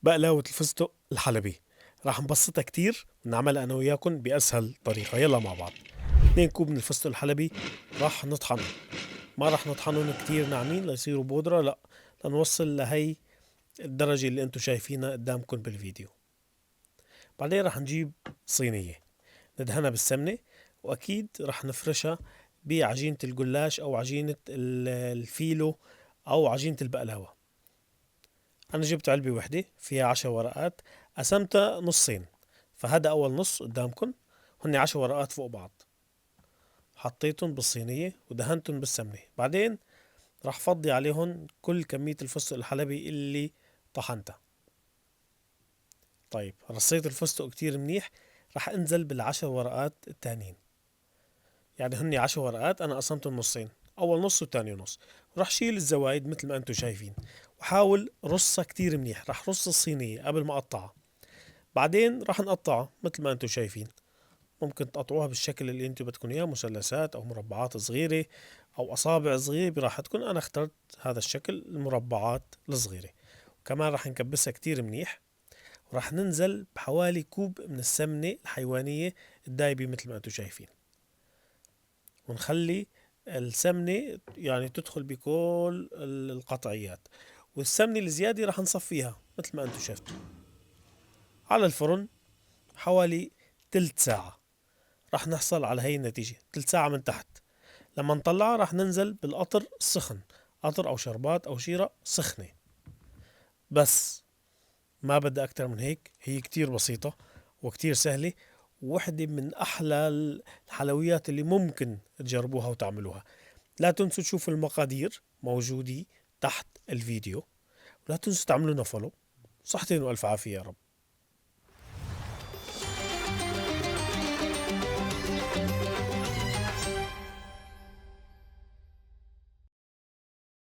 بقلاوة الفستق الحلبي راح نبسطها كتير ونعملها أنا وياكم بأسهل طريقة. يلا مع بعض. 2 كوب من الفستق الحلبي راح نطحنهم، ما راح نطحنهم كتير ناعمين ليصيروا بودرة، لا، لنوصل لهي الدرجة اللي انتم شايفينها قدامكم بالفيديو. بعدين راح نجيب صينية ندهنها بالسمنة، وأكيد راح نفرشها بعجينة الجلاش أو عجينة الفيلو أو عجينة البقلاوة. أنا جبت علبة وحدة فيها 10 ورقات، قسمتها نصين، فهذا أول نص قدامكم، هن 10 ورقات فوق بعض، حطيتهم بالصينية ودهنتهم بالسمنة. بعدين راح فضي عليهم كل كمية الفستق الحلبي اللي طحنتها. رصيت الفستق كتير منيح، راح انزل بالعشر ورقات التانيين، يعني هني 10 ورقات انا قسمتهم نصين، اول نص وتاني نص. وراح شيل الزوايد مثل ما انتم شايفين، وحاول رصها كتير منيح. راح رص الصينية قبل ما اقطعها، بعدين راح نقطعها مثل ما انتم شايفين. ممكن تقطعوها بالشكل اللي انتم بدكم اياه، مثلثات او مربعات صغيرة او اصابع صغيرة براحتكم. انا اخترت هذا الشكل، المربعات الصغيرة. وكمان راح نكبسها كتير منيح، وراح ننزل بحوالي كوب من السمنة الحيوانية الدايبة مثل ما انتم شايفين، ونخلي السمنة تدخل بكل القطعيات، والسمنة الزيادة راح نصفيها مثل ما انتم شفتوا. على الفرن حوالي تلت ساعة راح نحصل على هي النتيجة، تلت ساعة من تحت. لما نطلعها راح ننزل بالقطر السخن، قطر أو شربات أو شيرة سخنة، بس ما بدها أكتر من هيك. هي كتير بسيطة وكتير سهلة، ووحدة من أحلى الحلويات اللي ممكن تجربوها وتعملوها. لا تنسوا تشوفوا المقادير موجودة تحت الفيديو، ولا تنسوا تعملونا فولو. صحتين وألف عافية يا رب.